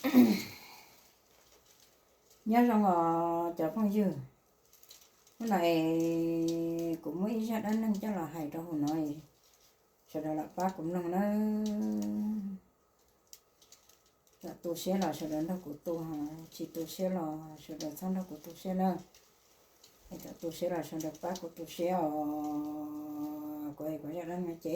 Nyob zoo os cov phooj ywg, hnub no kuv muaj ib zaj dab neeg coj los hais rau hauv no, sawv daws los pab kuv mloog nawb. Yog tu siab los sawv daws nrog kuv tu, tsis tu siab los sawv daws txhob nrog kuv tu siab nawb. Yog tu siab los sawv daws pab kuv tu siab os. Kuv hais kuv zaj dab neeg ces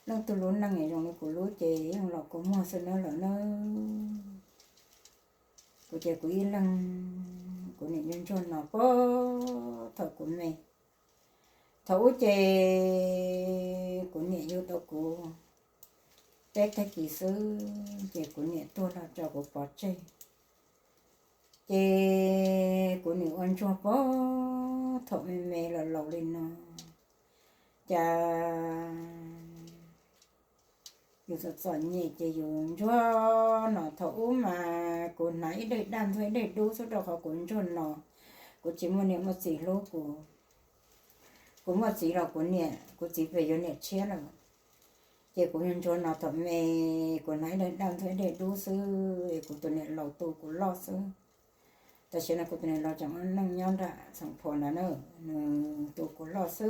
leej twg lub neej zoo li kuv lub ces yeej los kua muag xwb nawb lawm nawb. Kuv ces kuv ib leeg, kuv niam ntsuag ntsuag no puag thaum kuv me. Thaum ub ces kuv niam yug tau kuv peb tag kis xwb ces kuv niam tuag los tso kuv pov tseg. Ces kuv niam ua ntsuag puag thaum me me los laus li no, cas yus txom txom nyem ces yus ntsuag no. Thaum ub mas kuv hnav ib daim daj ntxuag ib daim dub xwb rau qhov kuv ntsuag no, kuv tsis muaj niam muaj txiv hlub kuv. Kuv muaj txiv los kuv niam kuv txiv pem yuav niam tshiab lawm. Ces kuv ntsuag no thaum me, kuv hnav ib daim daj ntxuag ib daim dub xwb, kuv tus niam laus tu kuv loj xwb. Tam sim no kuv tus niam laus tseem ua neej nyob nram Xeem Phuam ntawd na, nws tu kuv loj xwb.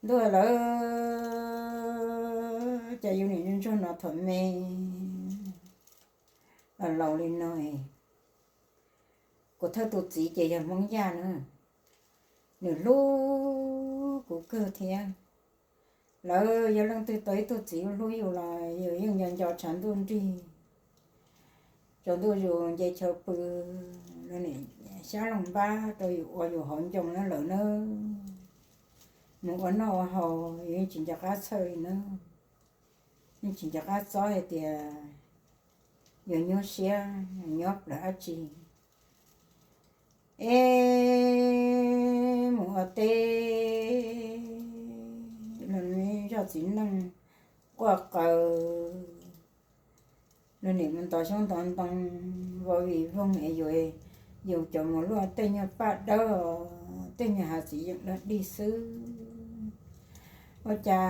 Ntuj lawm, cas yus niam ntsuag no thaum me los laus li no. Kuv thawj tus txiv ces yog Hmoob Yaj na, nws hlub kuv kawg thiab. Lawv yog leej twg tau ib tug txiv hlub yus los yus yeej nco nco tshav ntuj nrig, tsaus ntuj zus nce chaw pw, xyab loos npab rau yus ua yus hauv ncoo na lawm na. Mus ua noj ua haus yus yeej tsis nco qab txhawj li na, yeej tsis nco qab txob hais tias yus nyuaj siab nyuaj plawv dab tsi. Es mus ua teb los zoj txiv neej quaj qw, luag niam mus ntov xyoob ntov ntoo, vau vim voog es yus, yus cov mus luaj tej nyuag paj dawb, tej nyuag hav txiv yeem dawb dig xwb. Ua cas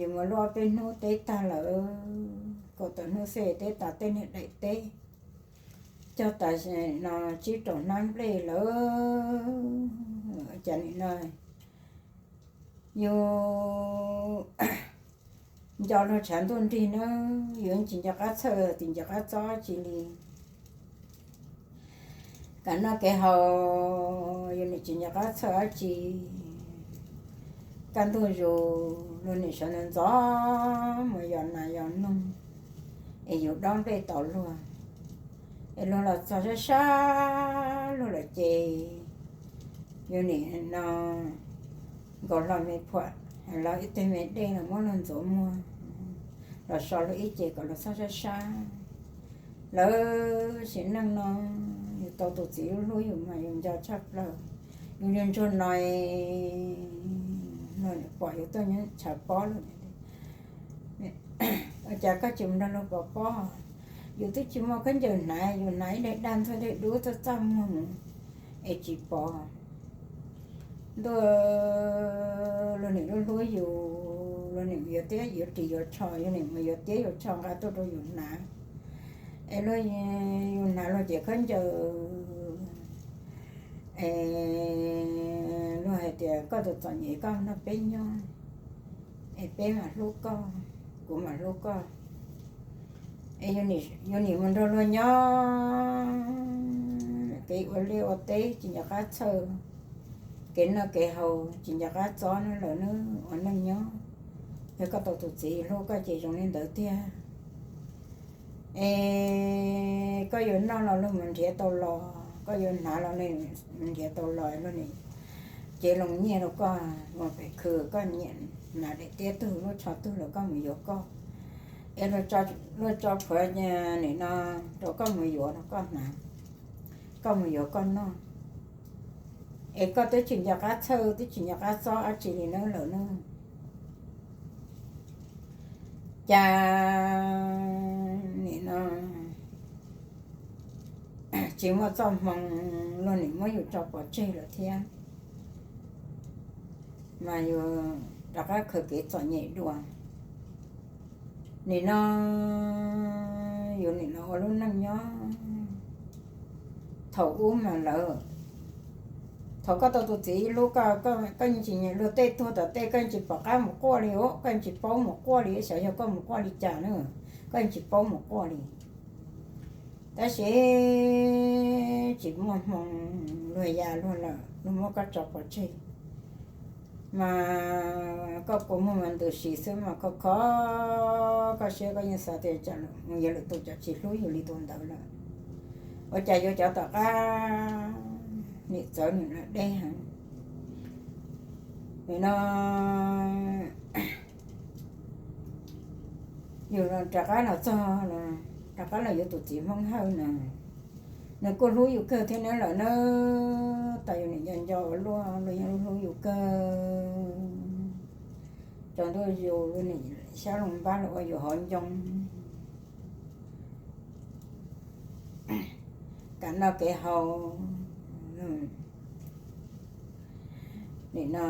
yus mus luaj peb hnub teb tag lawm, kaum tawm hnub xwb teb tas tej niag daim teb, cog tas no tsib rau hnab nplej lawm. Ua cas nim no yus nco luag tshav ntuj nrig na, yus tsis nco qab txhawj tsis nco qab txob tsi li. Kev noj kev haus yus nim tsis nco qab txhawj dab tsi. Kaj ntug zus luag nim sawv ntxov ntxov mus yos nas yos noog, es yus dob nplej tos luag, es luag los txog sab sab luag lawm ces yus nim no nkaus hlo me phuam, los ib teg me dej los muab luag ntxuav muag, los so luag ib ce kom luag txhob sab sab. Lawv sim neej no yus tau tus txiv hlub hlub yus mas yus nco tshaj plaws. Yus ntsuag ntsuag no, luag pom yus tuaj nyob tshav pob lawm, ua cas koj tsis mus nrog luag pov pob? Yus twb tsis muaj khaub ncaws hnav, yus hnav ib daim daj ntxuag daim dub txaj txaj muag mus es tsis pov. Ntuj, luag nim hlub hlub yus, luag nim yuav tiab yuav ris yuav tsho, yus nim mus yuav tiab yuav tsho nqa tuaj rau yus hnav. Es luag, yus hnav luag cev khaub ncaws, es luag hais tias koj tus txom nyem koj nrog peb nyob, es peb mam hlub koj, kuv mam hlub koj. Es yus nim mus nrog luag nyob, kev ua liaj ua teb tsis nco qab txhawj, kev noj kev haus tsis nco qab txob na lawm na, ua neej nyob. Yog koj tau tus txiv hlub koj ces zoo li ntawd tiag. Es koj yuav noj los luag mus nrhiav tau los, koj yuav hnav los luag mus nrhiav tau los, luag nim cev loo nyiaj rau koj mus pem khw, koj nyiam hnav daim tiab twg lub tsho twg los koj mus yuav koj. Es luag tso phuav nim no rau koj mus yuav rau koj hnav, koj mus yuav koj noj. Es koj twb tsis nco qab txhawj twb tsis nco qab txob dab tsi li na lawm na. Cas nim no tsis muaj txoj hmoo, luag nim muab yus tso pov tseg lawm thiab, mas yus rov qab khaws kev txom nyem dua. Nim no yus nim no ua lub neej nyob, thaum ub mas lawv, thaum koj tau tus txiv hlub, koj yeej tsis nyiam luag tej tuag tom tej, koj yeej tsis pom qab mus quaj li, koj yeej tsis paub mus quaj li, xyov yog koj mus quaj li cas na, koj yeej tsis paub mus quaj li. Tab sis tsis muaj hmoo, luag ya luag lawm, luag muab koj tso pov tseg, mas koj kua muag mas ntws si xwb mas kho kho koj siab, koj yeej xav tias mus yog lwm tus cov tsis hlub yus li tus ntawd lawm. Ua cas yuav cov tom qab nim txawv nim lawm deb heev. Nim no yus rov qab los txog, rov qab los yuav tus txiv Hmoob Hawj na, nws kuj hlub yus kawg thiab na lawm na. Tas yus nim nco nco ua luaj, luag yeej hlub yus kawg. Tsaus ntuj yus nim xyab loo npab los ua yus hauv ncoo, kam noj kev haus, nim no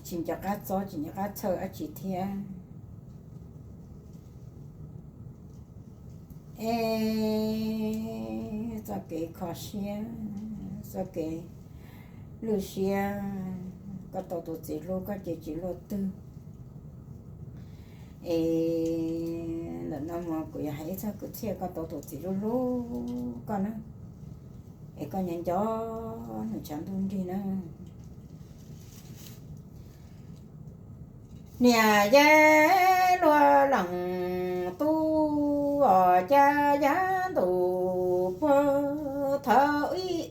tsis nco qab txob tsis nco qab txhawj dab tsi thiab. Es txoj kev kho siab, txoj kev lwj siab, koj tau tus txiv hlub koj ces tsis luaj twg. Es ntawm no mas kuv yuav hais ib txog kwv txhiaj koj tau tus txiv hlub hlub koj na, es koj nyob nco nws tshav ntuj nrig na. Niam yeb luag leej tub os, cas yav ntuj puag thaum ub,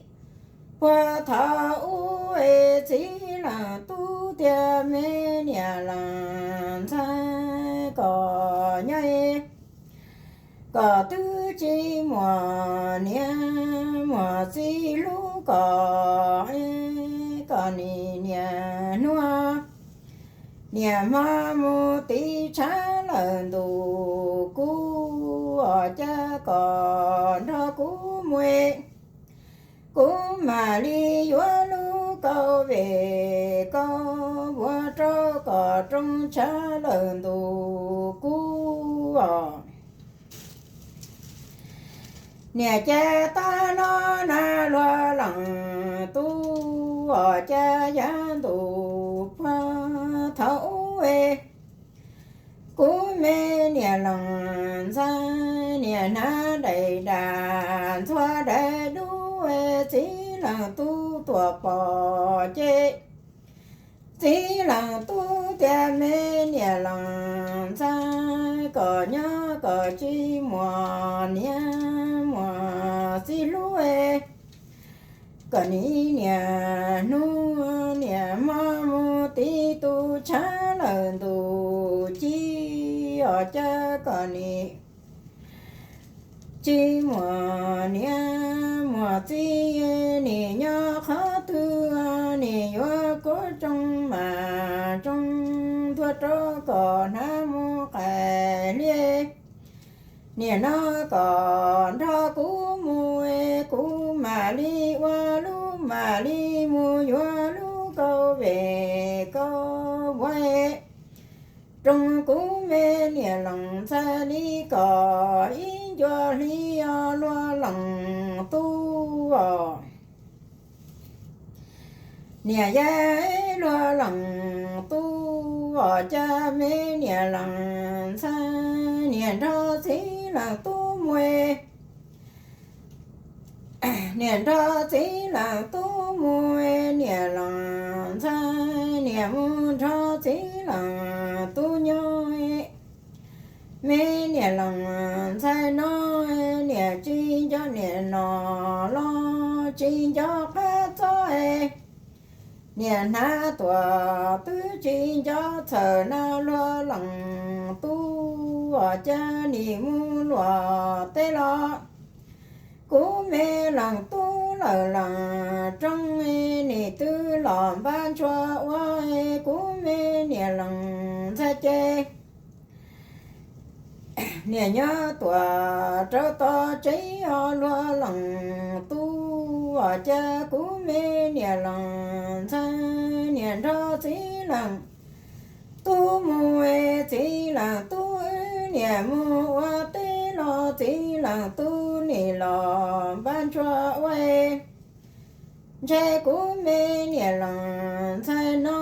puag thaum ub es txiv leej tub tiag me niam leej ntxhais kom nyob, kom twb tsis muaj niam muaj txiv hlub kom, kom nim niaj hnub niaj hmo mus tiv tshav lawm ntuj, kuv os cas kom nrog kuv mus, kuv mam li yuav lub kauj vem kauj vuas rau kom rooj tshav lawm ntuj, kuv os. Niam ces tag no na luag leej tub os, cas yav ntuj puag thaum ub es kuv me niam leej ntxhais niam hnav daim dab ntxhua daim duab, txiv leej tub tuaj pom ces txiv leej tub tias me niam leej ntxhais kom nyob kom tsis muaj niam muaj txiv hlub, kom nim niaj hnub niaj hmo mus tiv tus tshav lawm ntuj, ci os cas kom nim tsis muaj niam muaj txiv, nim nyob qhov twg nim yuav kuv tsoo mas tsoo ntuag rau kom hnav mus qais hliab. Niam no kom nrog kuv mus, kuv mam li ua lub, mam li mus yuav lub kauj vem kauj vuas rau kuv me niam leej ntxhais li kom ib ncua hli os luag leej tub os. Niam yeb luag leej tub os, cas me niam leej ntxhais niam nrog txiv leej tub mus, niam nrog txiv leej tub mus, niam leej ntxhais niam mus nrog txiv leej tub nyob. Me niam leej ntxhais no, niam tsis nco niam nom los tsis nco qab txob, niam hnav tuam twb tsis nco txhawm na luag leej tub os, cas nim mus luaj teb los kuv me leej tub lawm leej rooj, nim twb los npab ntshua ua kuv me niam leej ntxhais ces niam nyob tuam rau tom tsev os luag leej tub os, cas kuv me niam leej ntxhais niam nrog txiv leej tub mus, txiv leej tub niam mus ua teb los txiv leej tub nim los npaj ntsuag ua. Ntshe kuv me niam leej ntxhais no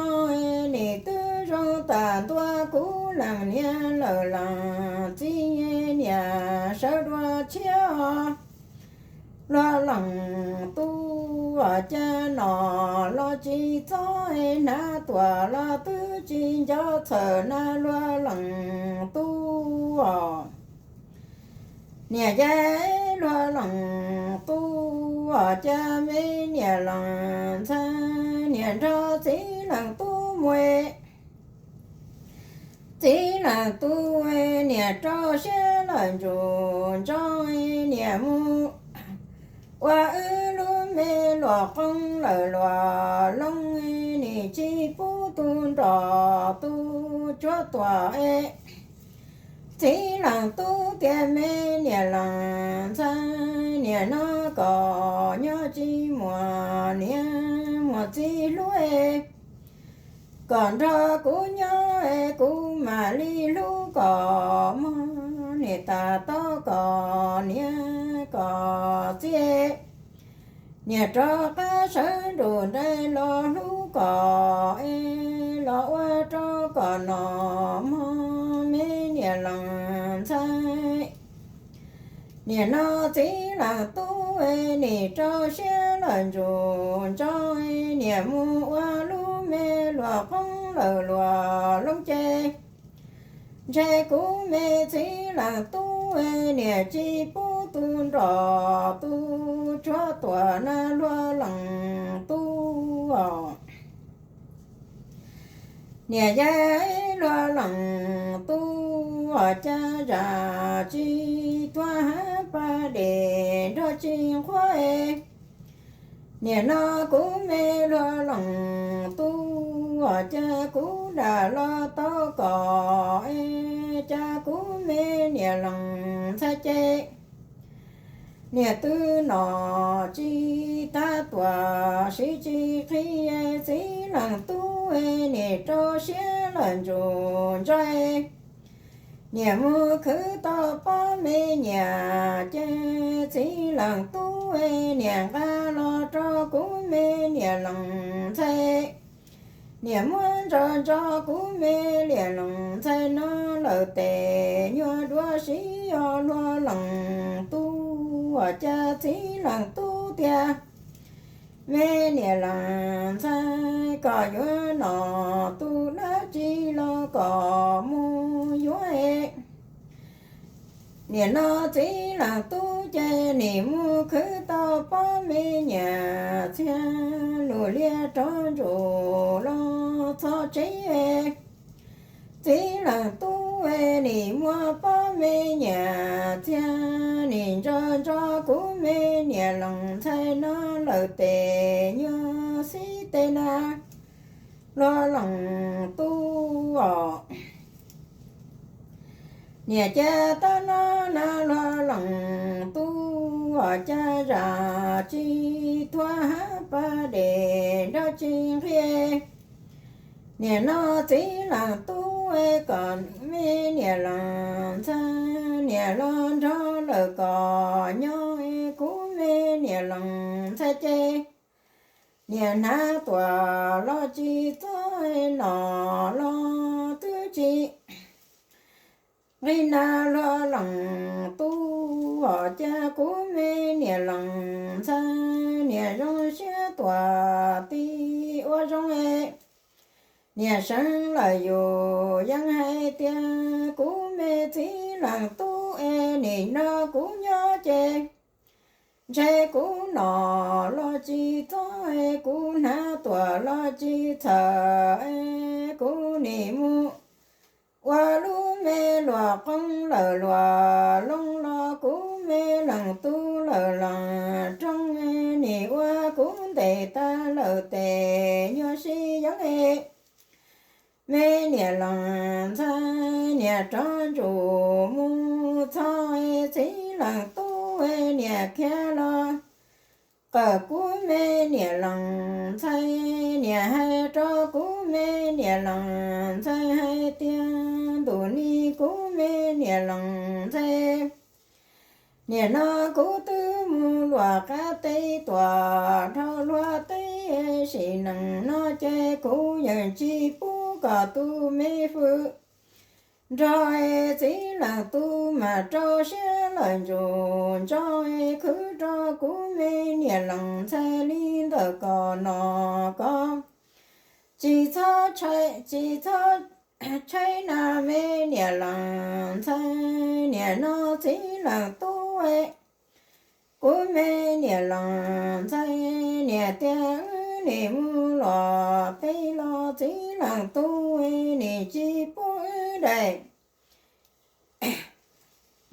nim twb zoo tam ntua kuv leej niam lawm leej txiv, niam sawv dua tshiab os. Luag leej tub os, cas nom los tsis txob, hnav tuam los twb tsis nco txhawm na luag leej tub os. Niam yau, luag leej tub os, cas me niam leej ntxhais niam nrog txiv leej tub mus. Txiv leej tub niam rau siab lawm ntsug ntso, niam mus ua wb lub me luam qoob lawm luam loob, nim tsis pub tus nrog tus tshuab tuam. Txiv leej tub tias me niam leej ntxhais, niam no kom nyob tsis muaj niam muaj txiv hlub, kom nrog kuv nyob kuv mam li hlub kom mog, niam tas tau kom niam kom txiv. Niam rov qab sawv nrug nraim los hlub kom es los ua rau kom nom mog me niam leej ntxhais. Niam no txiv leej tub nim rau siab lawm ntsug ntso, niam mus ua lub me luam qoob lawm luam loob ces, ntshe kuv me txiv leej tub niam tsis pub tus nrog tus tshuab tuam na luag leej tub os. Niam yau, luag leej tub os, cas zam tsis tuag hab pas dej nrog tsis nqhuab. Niam no kuv me luag leej tub os, cas kuv dam los tau kom, cas kuv me niam leej ntxhais ces, niam twb nom tsis tag tuam siv tsis qhib, txiv leej tub niam rau siab lawm ntsug ntso. Niam mus khwv tau pob me nyuam ces txiv leej tub niam nqa los rau kuv me niam leej ntxhais. Niam muab ntso ntso kuv me niam leej ntxhais no lawm tes nyuag dua siv os luag leej tub os, cas txiv leej tub tias me niam leej ntxhais, kom yuav nom tus dab tsi los kom mus yuav. Niam no txiv leej tub ces nim mus khwv tau pob me nyuam txhiab lug liab rov ntsug los txog tsev. Txiv leej tub nim muab pob me nyuam txhiab nim ntso ntso kuv me niam leej ntxhais no lawm tes nyuag xib teb na luag leej tub os. Niam cas tab no na luag leej tub os, cas zam tsis tuag hab pas dej nrog tsis nqhuab. Niam no txiv leej tub kom me niam leej ntxhais, niam los nrog lawm kom nyob kuv me niam leej ntxhais ces, niam hnav tuam los tsis txob, nom los twb tsis nqig na luag leej tub os, cas kuv me niam leej ntxhais niam zoo siab tuam tig ua zoo. Niam seev lawm yus yeej hais tias kuv me txiv leej tub es nim no kuv nyob ces, ntshe kuv nom los tsis txob, kuv hnav tuam los tsis txhawm, kuv nim mus ua lub me luam qoob lawm luam loob los kuv me leej tub lawm leej roog, nim ua kuv ntes tag lawm tes nyuag sib yeeb. Me niam leej ntxhais niam rov ntsum mus txog, txiv leej tub niam khiav los qawm kuv me niam leej ntxhais, niam hais rau kuv me niam leej ntxhais hais tias ntuj ni kuv me niam Loos Ntxhais, nim no kuv twb mus luam qab teb tuam dhau luag teb, sim neej no ces kuv yeej tsis pub kom tus me fwm nrog txiv leej tub mas rau siab lawm ntsug ntso khwv rau kuv me niam Loos Ntxhais li ntawm ko no. Koj tsis txhob, tsis txhob tshaib na me niam Loos Ntxhais, nim no txiv leej tub, kuv me niam Loos Ntxhais, niam tias wb nim mus luam teb los txiv leej tub nim tsis pub wb daim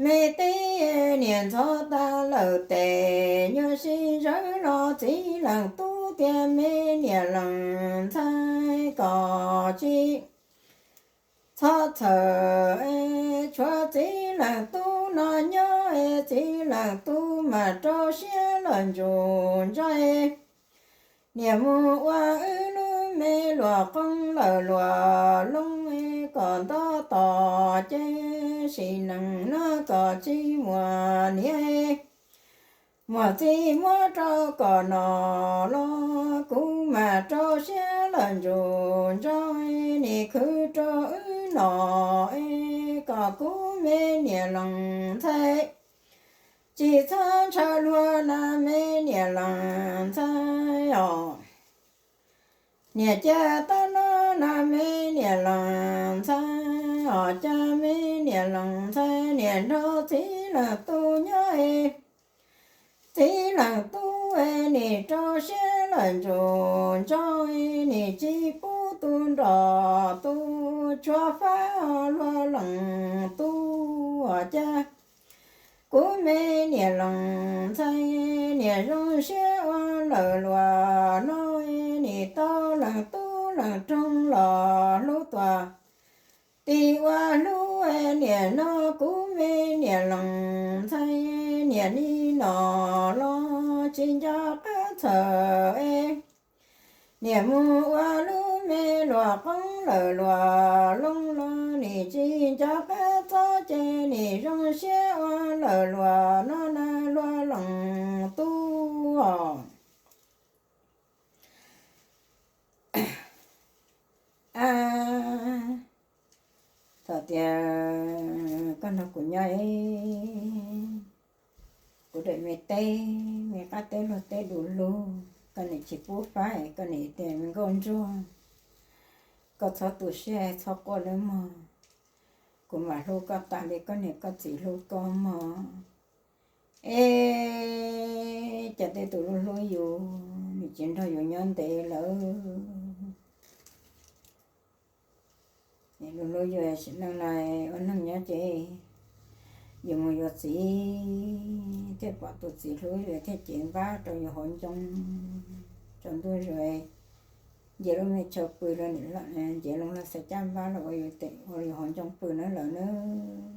me teb, niam ntxhov tas lawm tes nyuaj sib zawv los txiv leej tub tias me niam Loos Ntxhais kom tsis txhob txhawj, tshuav txiv leej tub no nyob, txiv leej tub mas rau siab lawm ntsug ntso. Niam mus ua wb lub me luam qoob lawm luam loo kom nto tos ces sim neej no kom tsis muaj niam muaj txiv muab rau kom no los kuv mas rau siab lawm ntsug ntso, nim khwv rau wb no kom kuv me niam Loos Ntxhais tsis txhob ntshaw luag na me niam Loos Ntxhais os. Niam cas tab no na me niam Loos Ntxhais os, cas me niam Loos Ntxhais niam nrog txiv leej tub nyob, txiv leej tub nim rau siab lawm ntsug ntso, nim tsis pub tu nrog tu tshuav fab luag leej tub os. Cas kuv me niam Loos Ntxhais niam zoo siab ua lawm luam no, nim tau leej tub leej roog los hlub tuam tim ua hlub, niam no kuv me niam Loos Ntxhais niam li no los tsis nco qab txhawj. Niam mus ua lub me luam qoob lawm luam loo los nim tsis nco qab txhob ces nim zoo siab ua lawm luam no na luag leej tub os. Thaum tias koj nrog kuv nyob, kuv daim me teb, me qab teb luag teb du lug, koj nim tsis pub faib, koj nim tias me nkauj ntsuag, koj txhob tu siab txhob quaj nawb mog, kuv mam hlub koj tas li koj niam koj txiv hlub koj mog. Es cas tej tus hlub hlub yus nim tsis nrog yus nyob ntev lawm. Hlub hlub yus sim neej no ua neeg nyob ces yus mus yuav txiv thiaj pom tus txiv hlub yus thiaj cev npab rau yus hauv ncoo. Tsaus ntuj zus nce lub me chaw pw los nim nce loo los xaiv caj npab los ua yus hauv ncoo pw nawb lawm nawb.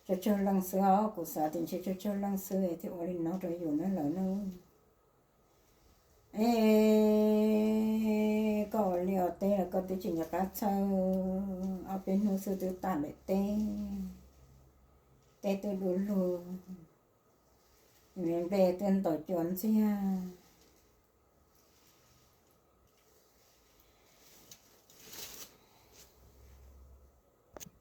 Tsaug tsaug leej xwb os, kuv xav tias ntshe tsaug tsaug leej xwb thiaj ua li no rau yus nawb lawm nawb. Es koj ua liaj ua teb los koj twb tsis nco qab txhawj, ob peb hnub xwb twb tag lawm teb, teb twb du lug, me nplej twb ntaus cua ntxiag,